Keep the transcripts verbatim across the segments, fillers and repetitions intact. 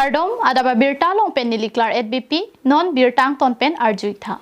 Kardom, adap abirta along pen neli Claret Beypi, non birta angton pen arju-ik tha.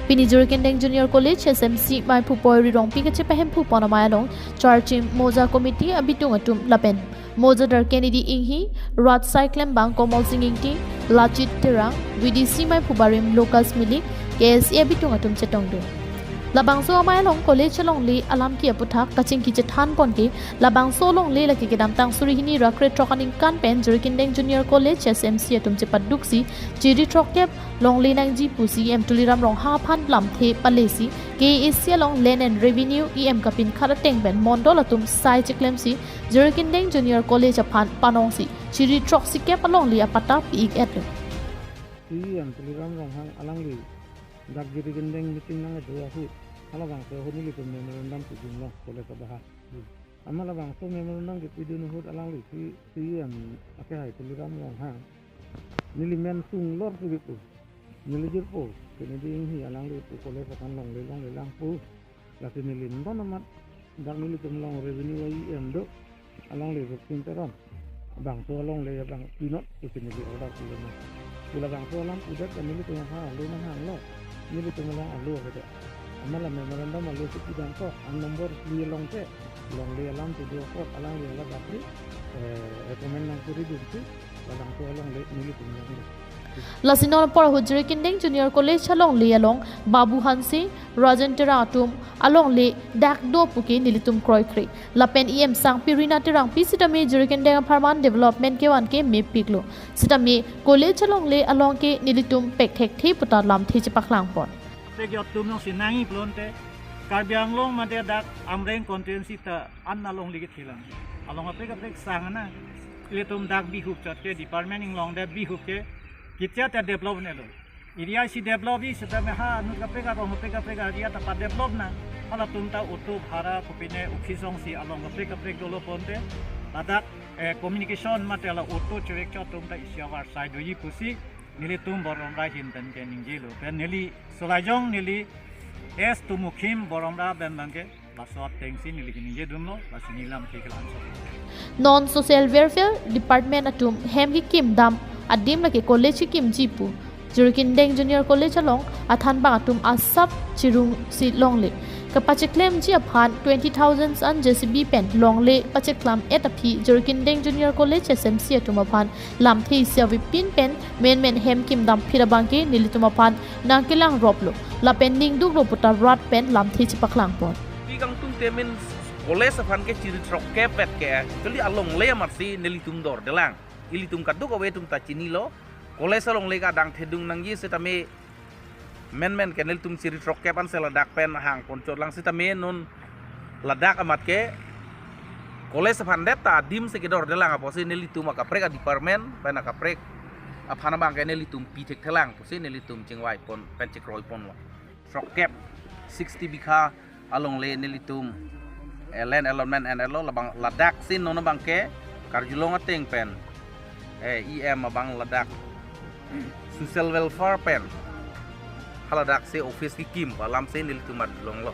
Pini Jirikindeng Junior College S M C maiphu Poiri Rongpi kachepahemphu pon amei along Charchim Moja Committee abitung atum lapen Moja Darkeni Inghi, Rat Saiklembang Komol Sing Ingti, Lachit Terang, V D C maiphu barim Lucas Milik, K S A abitung atum chetongdun. Labangso amei along college alongle alam ke aputhak kachingki chethan pon ke, labangso alongle lake kedamtang suri hini ra krethrok aningkan pen Jirikindeng Junior College S M C atum chepaduksi chiri throkkep longle nangji pusi E M Tuliram Ronghang aphan lamthe palesi K A A C along Land and Revenue E M kapinkhat ateng pen mondol atum sai cheklemsi Jirikindeng Junior College aphan panongsi chiri throksikep alongle apatta pi-ik-etlo. Si E M Tuliram Ronghang alangli dak Jirikindeng meeting nangkedo ahut, halabangso ahut nelitum memorandum pidunlo college abaha. Amat labangso memorandum kepidun ahut alangli si, si E M akehai Tuliram Ronghang, neli men sunglor si bipu. Neli jirpo, Kennedy Inghi alangli pu college aphan longle longle lang pu. Lasi neli non amat dak nelitum along revenue E M do, alangli Rupsing Teron. Bangso alongle abang pinot pusi neli order pulo na. Pu labangso alam pudet kan nelitum aphan alo nanghanglo. Nelitum along alo kede. Amat la memorandum alo si pidun ko, an number three along ke longle alam tudu kot alangli la dapri, eh, recommend nangkuri dunsi, labangso alongle nelitum alongle. Lasi non apor ahut Jirikindeng Junior College alongle along Babu Hanse, Rajen Terang atum alongle dak do puke nelitum kroikre. Lapen E M sangpi Rina Terangpi sitame Jirikindeng apharman development kevan ke mepiklo. Sitame college alongle along ke nelitum pekthekthe puta lamthe chepaklang pon. Kaprek atum alongsi nangji pulote, Karbi Anglong mate dak Amreng constituency ta an alongle kethe lang. Along kaprek kaprek sang ana. Ilitum dak bihek chot ke department inglong de bihek ke ketia ta develop nelo. Area si develop-ji sitame ha anut kaprek arong kaprek kaprek area ta padevelop nang. Halatum ta auto bhara kopine office alongsi along kaprek kaprek dolo pulote, ladak, eh, communication mate la auto chevek chot atum ta isi avarsai doji pusi nelitum Borom Rat ahin pen ke ningjelo. Pen neli Solajong neli S Tumukhim Borom Rat pen abang ke laso atengsi neli keningje dunlo, lasi neli lamthe ke la-anso. Non Social Welfare Department atum hem kekim dam adim lake college kekimji pu Jirikindeng Junior College along athanbang atum asap chirungsi longle kapacheklemji aphan twenty thousand an J C B pen longle pacheklam-et aphi Jirikindeng Junior College S M C atum aphan lamthe isi avepin pen menmen hem kimdam phit abang ke nelitum aphan nangkelang roplo lapen ningduklo puta rat pen lamthe chepaklang pon. Pi kangtung temen college aphan ke chiri throkkep vet ke, actually alongle amatsi nelitum dordelang. Ilitum kadokave atum ta chinilo. College alongle ke adang thedung nangji sitame menmen ke nelitum chiri throkkep ansi ladak pen hang pon chot lang sitame non ladak amat ke college aphan det ta adim si kedordelang apotsi nelitum akaprek a-department pen akaprek aphan abang ke nelitum pi thekthelang pusi nelitum chingvai pon pen chekroi ponlo. Throkkep sixty bigha alongle nelitum, eh, land allotment en-etlo, labang ladaksi non abang ke karjulong ateng pen, eh, E M abang ladak social welfare pen haladaksi office kekim pu alamsi nelitum arjulonglo.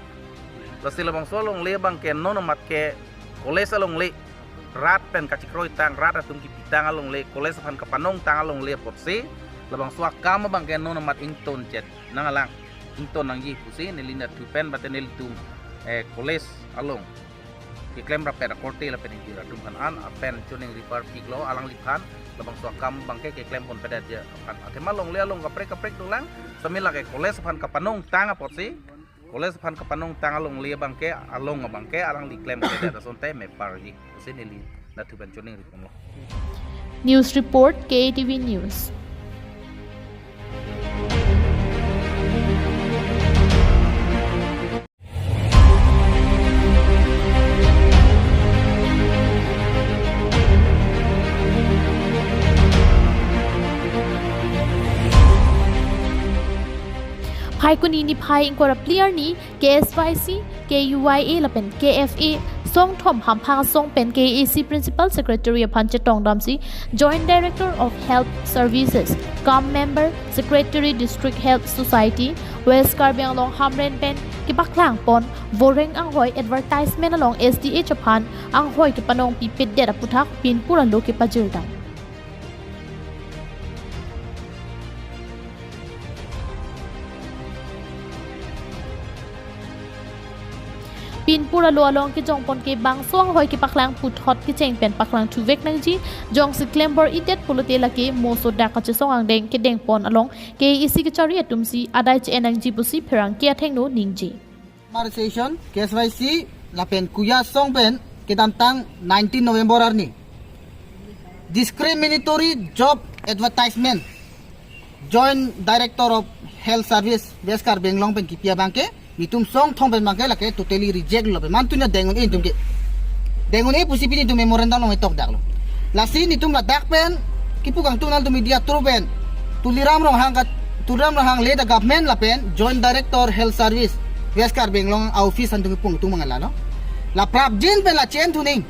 Lasi labangso alongle abang ke non amat ke college alongle rat pen kachekroitang, rat atum kipitang alongle, college aphan kapanongtang alongle apotsi labangso akam abang ke non amat ingtonchot nanglang, ington nangji pusi neli nathu pen mate nelitum, eh, college along keklem rapet akorte lapen ingjir atum aphan an apen choningri parpiklo alangliphan, labangso akam abang ke keklem ponpedet aphan. Athema longle along kaprek kaprek dolang, sitame lake college aphan kapanongtang apotsi, college aphan kapanongtang alongle abang ke along abang ke alangli klempedet asonte meparji pusi neli nathu pen choningri ponlo. News report, K A T V News. Phaikuni niphai ingkoi ra phli arni K S Y C, K U Y A lapen K F A songthom hamphang asong pen K A A C Principal Secretary aphan chetongdamsi Joint Director of Health Services cum member Secretary District Health Society West Karbi Anglong Hamren pen kepaklangpon Boreng Anghoi advertisement along S D H aphan anghoi kepanongpipedet aputhak pinpur alo kepajirdam. Pinpur alo along kejongpon ke bangso anghoi kepaklang puthot kecheng pen paklang thuvek nangji, jongsi klembor idet pulote lake moso dak kachesong angdeng kedengpon along K A A C kachari atumsi adai che-en nangji pusi pherangke athengno ningje. Summer session, K S Y C, lapen kuya asong pen kedamtang nineteen November arni discriminatory job advertisement, Joint Director of Health Service, West Karbi Anglong pen kipi abangke, nitum songthom pen abangke lake totally reject lo pen. Mantun ya deng un-e nitum ke. Deng un-e pusi pini nitum memorandum along tokdaklo. Lasi nitum ladak pen kipu kangtung nangtum media through pen Tuliram Ronghang kat, Tuliram Ronghang le the government lapen Joint Director Health Service West Karbi Anglong office antung kipung tung mangala no. La prapjin pen la che-en thuning.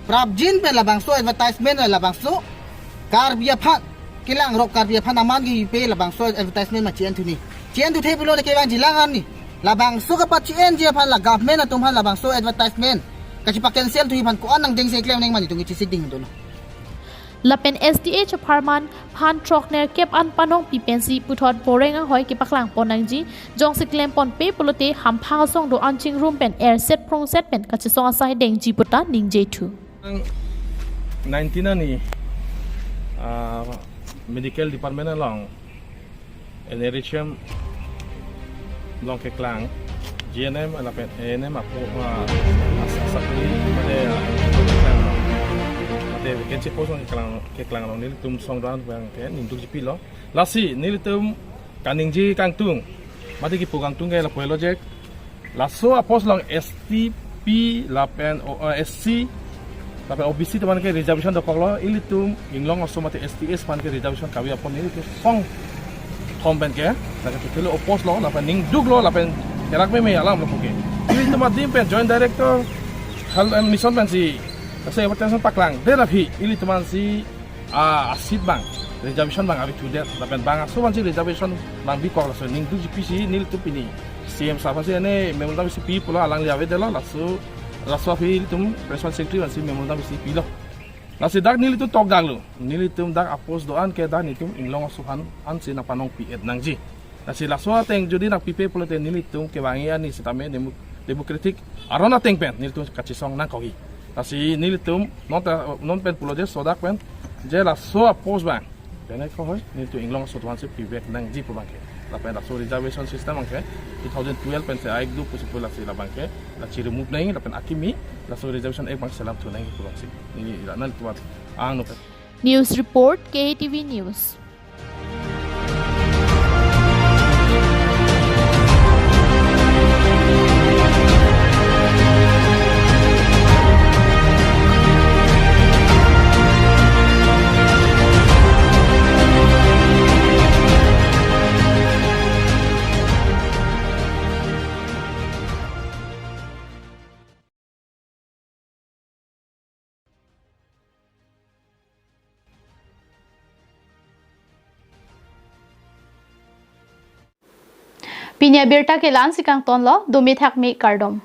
Prapjin pen labangso advertisement labangso Karbi aphan kelang rok Karbi aphan aman kipi labangso advertisement ma che-en thuning. Che-en thuthe pulote kevangji lang arni. Labangso kapache-enji aphan la government atum aphan labangso advertisement kachipa cancel thuji aphan ko-an angdengsi klem nangji ma nitum kechisik ding dolo. Lapen S D H apharman phan throknerkep an panongpi pensi puthot Boreng Anghoi kepaklangpon nangji, jongsi klemponpe pulote hamphang asong do-an chingrum pen erset phrongset pen kachesong asai dengji puta ningje thu. Nineteen arni, ah, medical department along N R H M along keklang, G N M lapen A N M apo, ah, as-, asakri mate, ah, keklang, mate vacancy post along keklang, keklang along nelitum songdan abangke ningdukji pilo. Lasi nelitum kaningje kangtung mate kipu kangtung ke lapu-elo je. Laso apost along S T P lapen O-, eh, S C lapen O B C atum aphan ke reservation dokoklo, ilitum inglong aso mate S T S aphan ke reservation kave apot nelitum songthom pen ke, lake totally oppose lo, lapen ningduklo, lapen kerak meme alam lo puke. Ilitum adim pen Joint Director Health and Mission pensi, kaso advertisement paklang, der aphi ilitum aphansi a, a seat abang, reservation abang ave thudet, lapen bang aso aphansi reservation abang bikok, laso ningdukji pisi nelitum pini C M sir aphansi ene memorandum isi pi pulo, alangli avedetlo, laso, laso aphi ilitum Principal Secretary aphansi memorandum isi pilo. Lasi dak nelitum tokdaklo, nelitum dak apost do-an ke dak nelitum inglong aso aphan ansi nangpanongpi-et nangji. Lasi laso ateng jodi nangpipe pulote nelitum kevangji arni sitame demo-, democratic aron ateng pen nelitum kachesong nangkokji. Lasi nelitum non ta, non pen pulo je sodak pen je laso apost abang, pene ko hoi, nelitum inglong aso atum aphansi pivek nangji pu abangke. Lapen laso reservation system abangke two thousand twelve pensi a-act do pusi pu, lasi labangke la chi-remove nangji, lapen akimi laso Reservation Act abang selam thu nangji pu abangsi. Neli la nelitum angno pen. News report, K A T V News. Pini abirta ke la-ansi kangtonlo, dome thakme, kardom.